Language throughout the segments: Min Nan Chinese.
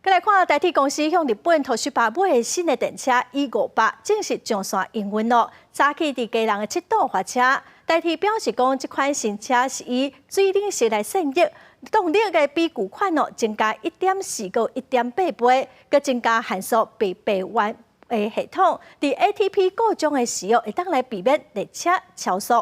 閣來看台鐵公司向日本東芝買的新的電車 E500正式上線營運囉。早起佇基隆的七堵發車，台鐵表示講，這款新車是以水冷式來現役，動力的比舊款哦增加1.4到1.8倍，閣增加限速閉環的系統，佇 ATP 故障的時候，會當來避免列車超速。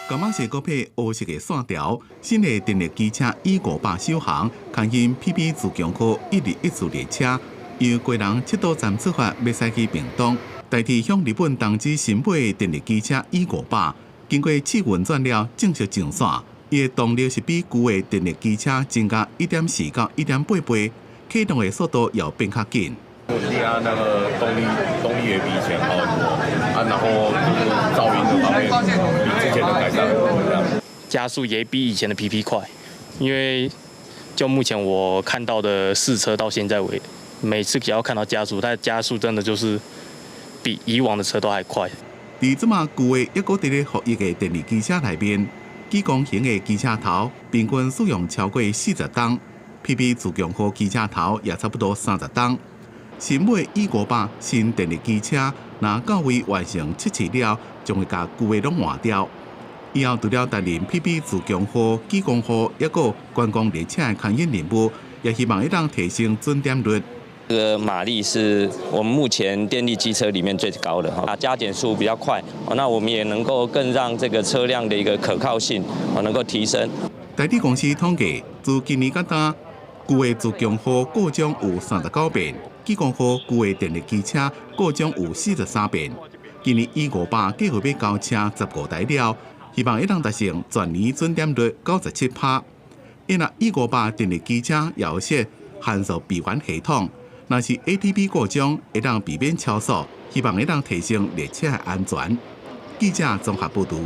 柑仔色閣配烏色的線條，新的電力機車 E500首航，牽引 PP 自強號1214列車，由基隆七堵站出發，欲駛去屏東。台鐵向日本東芝新買的電力機車 E500，經過試運轉了，正式上線。伊的動力是比舊的電力機車增加1.4到1.8倍，啟動的速度也變較緊。穩定啊，那個動力也比以前好很多啊，然後就是噪音的方面比之前的改善很多，這樣。加速也比以前的 PP 快，因為就目前我看到的試車到現在為，每次只要看到加速，它的加速真的就是比以往的車都還快。佇這馬舊的抑閣佇咧服役的電力機車內面，激光型的機車頭平均使用超過40冬，PP 自強號機車頭也差不多30冬。新買 E500新電力機車，若到位完成測試了，將會共舊的攏換掉。以後除了擔任 PP 自強號、激光號，抑閣觀光列車的牽引任務，也希望會當提升準點率。這個馬力是我們目前電力機車裡面最高的哈，加減速比較快，那我們也能夠更讓這個車輛的一個可靠性能夠提升。台鐵公司統計，自今年到今，舊的自強號故障有39遍。激光號舊的電力機車故障有43遍。今年 E500計劃欲交車15台了，希望會當達成全年準點率97%。因為 E500電力機車也有設限速閉環系統，若是 ATP 故障，會當避免超速，希望會當提升列車的安全。記者綜合報導。